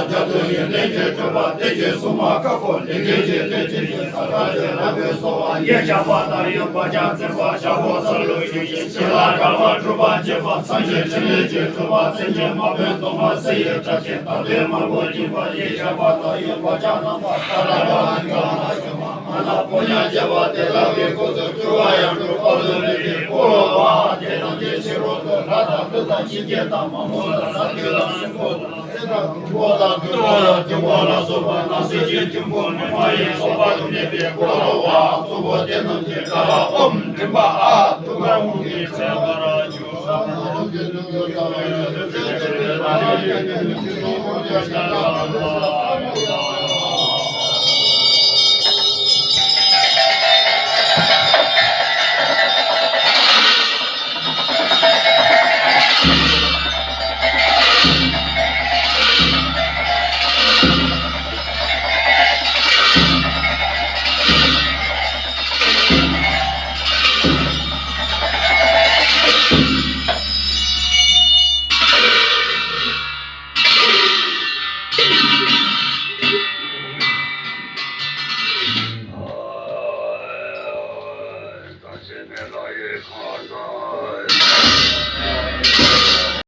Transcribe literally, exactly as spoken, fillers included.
རྒྱ་མཚོའི་ཡོན་ཏན་གྱི་སྤྲུལ་པ་བསྟན་བཅོས་སྲུང་མ་བཀའ་བསྒོ་ལས་མཁན་གྱི་བསྟན་བཅོས་ཀྱི་ས་ཁ་ལས་རབ་འབྱམས་གསོལ་བ་ཡེ་བྱ་བ་དང་ཡོན་པ་ཀྱང་བཙན་པ་ཞབས་པོ་ཚར་ལུགས་ཡོད་ཅིང་ཞི་ལ་གྲགས་པ་གྲུབ་པ་བརྒྱད་པ་མཚན་གྱི་ཕྲིན་ལས་ཀྱི་སྤྲུལ་པ་མཚན་ཅན་དམག་དཔོན་གདོང་པ་སེ་ཡི་བཀྲ་ཤིས་རྟ་མགྲིན་དམར་པོ་འགྱིང་བ་ཡེ་བྱ་བ་དང་ཡོན་པ་ཀྱང་རྣམ་པ་ཀ་ལ་བ་ཀ་ལ་ཞུ་མ། མ་ན་ཕོ་ཉ་བརྒྱད་པ་དེ་ལ་བའི་སྐུ་ཚུལ་སྤྲུལ་པ་ཡང་སྤྲུལ་པ་ལུས་ལས་ཀྱི་སྐུ་ལོ་བ་དེ་རྣམས་ཀྱི་ཕྱི་རོལ་དུ་ལྷ་དང་ཀླུ་དང་འཆི་བྱེད་དང་མ་མོ་དང་ས་བཅུ་དང་སྲིན་པོ་དང་ཚེ་དང་དུས་འཁོར་དང་དུས་འཁོར་དང་དུས་འཁོར་ལ་སོགས་པ་རྣམ་སྲིད་ཀྱི་ཐིམ་ཕུག་མི་མ་ཡིན་ཚོགས་པ་དུ་མེད་པའི་སྐུ་ལོ་བ་གཙོ་བོ་དེ་རྣམས་ཀྱི་ཀ་ལ་ཨོམ་མགྲིན་པ་ཨ་ཐུ་ག་འོང་གི་ཚེ་བར་འཇུག